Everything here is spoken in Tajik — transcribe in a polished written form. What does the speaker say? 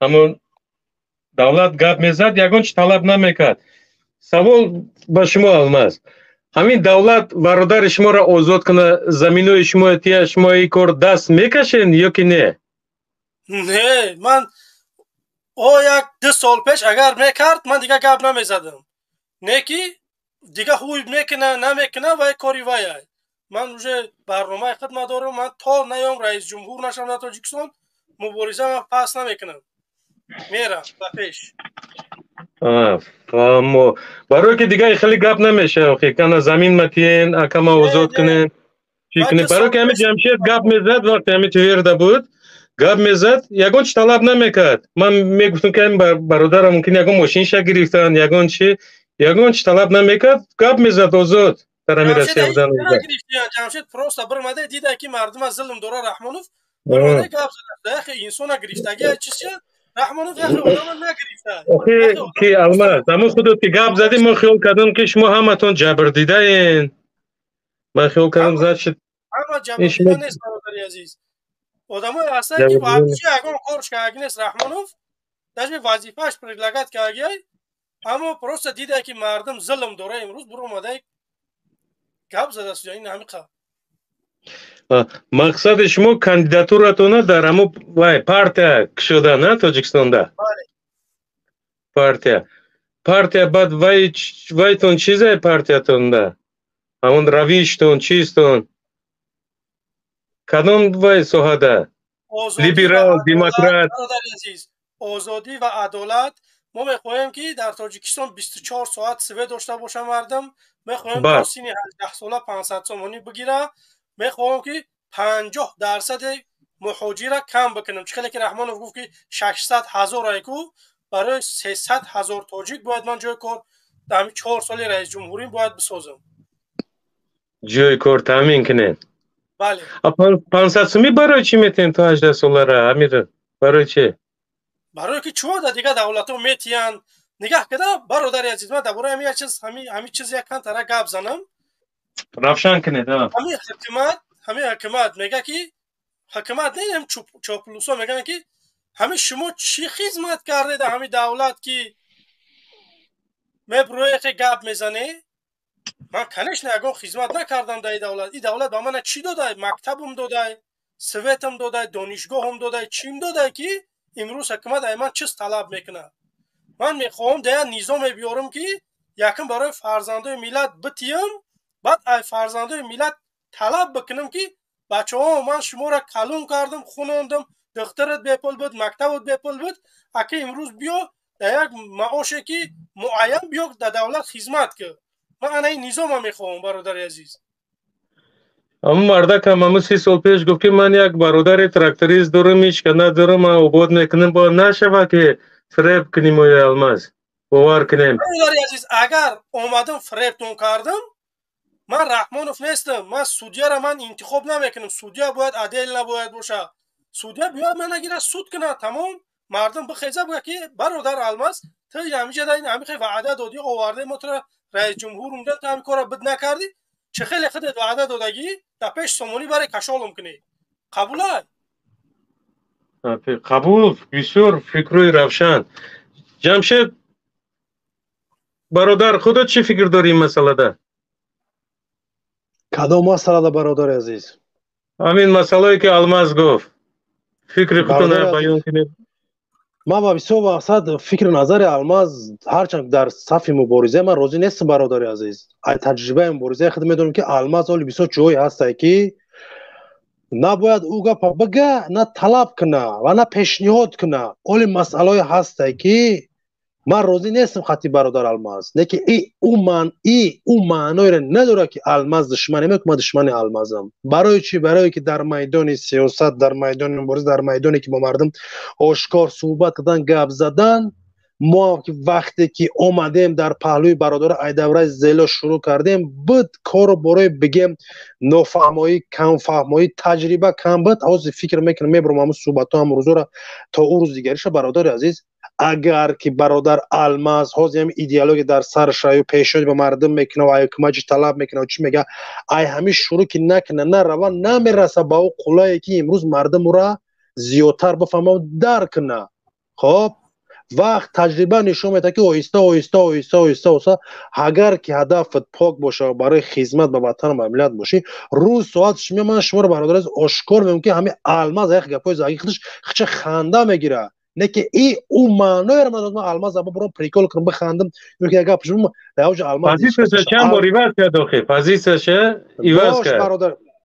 Ҳамон давлат гап мезад, ягон чи талаб намекард. Савол ба шумо, Алмаз: ҳамин давлат бародари шуморо озод куна, заминои шумо тия, шумо ин кор даст мекашен ё ки не? Не, ман о 1-2 сол пеш агар мекард, ман дига гап намезадам. Не ки дига ҳуй мекуна, намекуна, вай кори ваяй. Ман уже барномаи худ надорам. Ман то наём, раисҷумҳур нашам дар Тоҷикистон, мубориза ман пас намекунам, мерам ба пеш. Фаҳмо. Барое ки дига хеле гап намешава, кана замин матиен, акама озод кунен, чӣ кунем? Барое ки ҳами Ҷамшед гап мезад, вақте ҳами Тверда буд, гап мезад, ягон чи талаб намекард. Ман мегуфтам, ки ҳами бародарам мумкин ягон мошинша гирифтан, ягон чи, ягон чи талаб намекард, гап мезад озод дар ҳами Россия будан. Ҷамшед просто бирмада дида, ки мардума зулм дора Раҳмонов, бирмада гап зада. Яхе инсона гирифтаги чизча Раҳмонов, яхе одама нагирифта. Охи ки, Алмаз, ҳамон худот ки гап задӣ, мо хиёл кардам, ки шумо ҳаматон ҷабрдидаен. Ман хиёл кардам, значит Ҳама ҷабрдида нест, бародари азиз. Одамое ҳастанд, ки вообще ягон корш кардаги нест Раҳмонов, даже вазифааш предлагать кардагиай, аммо просто дида, ки мардум зулм дора, имрӯз биромада гап задааст. Ин ҳамиқа. Мақсади шумо кандидатуратона дар ҳамо вай партия кушода на Тоҷикистонда, партия, баъд вай вайтон чизе, партиятонда ҳамон равиштон чизтон кадом вай соҳада, либерал, демократ? Озодӣ ва адолат. Мо мехоҳем, ки дар Тоҷикистон 24 соат свет дошта боша мардум. Мехоҳем, то синни 18 сола 500 сомонӣ бигира. Мехоҳем, ки 50 дарсади муҳоҷира кам бикунем. Чӣ хеле ки Раҳмонов гуфт, ки 600 000 айку, барои 300 000 тоҷик бояд ман ҷои кор дар ҳамин 4 соли раисҷумҳурӣ бояд бисозам. Ҷои кор таъмин кунед. Бале. 500 сумӣ барои чӣ метиҳем то 18 солара, амир, барои чӣ? Барое ки чӯ дар дигар давлатҳо метиҳанд. Нигаҳ када, бародари азиз, ман дар бораи ҳамин як чиз, ҳамин чиз як кантара гап занам. Равшан кунед. Ҳамин ҳукумат мега, ки ҳукумат не, чоплусо мегӯянд, ки ҳамин шумо чӣ хизмат кардед дар ҳамин давлат, ки меброехе гап мезанӣ? Ман, конечно, ягон хизмат накардам дар ин давлат. Ин давлат ба мана чӣ додай? Мактабам додай, светам додай, донишгоҳам додай, чим додай, ки имрӯз ҳукумат ай ман чиз талаб мекунад? Ман мехоҳам дар як низоме биёрам, ки якум барои фарзандои миллат битиям, баъд ай фарзандои миллат талаб бикунам, ки бачаҳо, ман шуморо калон кардам, хунондам, духтарат бепул буд, мактабат бепул буд, ака имрӯз биё, дар як маоше ки муайян, биё, дар давлат хизмат кун. Ман ана ин низома мехоҳам, бародари азиз. Ҳамн мардакам ҳамн 30 сол пеш гуфт, ки ман як бародари тракторист дорам, ҳичка надорам, ман обод мекунам. Бояд нашава, ки фиреб кунем оё, Алмаз, бовар кунем. Бародари азиз, агар омадам, фиребтон кардам, ман Раҳмонов нестам. Ман судьяра ман интихоб намекунам. Судья бояд отдельно бояд боша. Судья биёяд, мана гира, суд кунад, тамом. Мардум бихеза, буга, ки бародар Алмаз, ту ҳамиҷа ҳамихе ваъда додӣ, оварде, мо тура раисҷумҳур умда, ту ҳамин корро бид накардӣ. Чӣ хеле худет ваъда додагӣ, дар пеш сомонӣ баре кашолум кунӣ, қабулай? Қабул. Бисёр фикрҳои равшан. Ҷамшед бародар, худо чӣ фикр дорӣ ин масъалада? Кадом масъалада, бародари азиз? Ҳамин масъалае, ки Алмаз гуфт, фикри худтон баён кунед. Ман ба бисёр мақсад фикру назари Алмаз, ҳарчанд дар сафи мубориза, ман розӣ нестам, бародари азиз. Ай таҷрибаи муборизаи худ медонам, ки Алмаз оли бисёр ҷое ҳастае, ки набояд ӯ гапа бига, на талаб куна ва на пешниҳод куна. Оли масъалаое ҳастае, ки ман розӣ нестам хати бародар Алмаз. Не ки и ӯ маъноеро надорад, ки Алмаз душмане мек, ман душмани Алмазам. Барои чӣ? Барое ки дар майдони сиёсат, дар майдони мубориза, дар майдоне ки бо мардум ошкор суҳбат кардан, гап задан, мо ки вақте ки омадем, дар паҳлӯи бародаро ай давраи зело шурӯъ кардем, буд кору борои, бигем, нофаҳмоӣ, камфаҳмоӣ, таҷриба кам буд. Ҳозир фикр мекунам, мебурам ҳамун суҳбатҳо, ҳамун рӯзора то ӯ рӯз дигариша. Бародари азиз, агар ки бародар Алмаз ҳозир ҳам идеология дар саршаю пешниҳод ба мардум мекуна, ай ҳукумат талаб мекуна, чӣ мега, ай ҳамин шурӯъ ки накуна, нарава, намераса ба ӯ қуллае, ки имрӯз мардум ӯра зиёдтар бифаҳма, дарк куна. Хоб, вақт, таҷриба нишон медиҳад, ки оҳиста, оҳиста, оҳиста, оҳиста, оҳиста, агар ки ҳадафат пок боша, барои хизмат ба ватан, ба миллат бошӣ, рӯз соат шумо. Ман шуморо, бародар, ошкор мегӯям, ки ҳамин Алмаз як гапҳои заги худаш хича ханда мегирад, не ки и ӯ маъноеро ман Алмаз аба буром прикол кунам, бихандам ё ки як гап шумо. Алмаз позитсияша чанд бор иваз кард охи, позитсияша иваз кард. Бародар.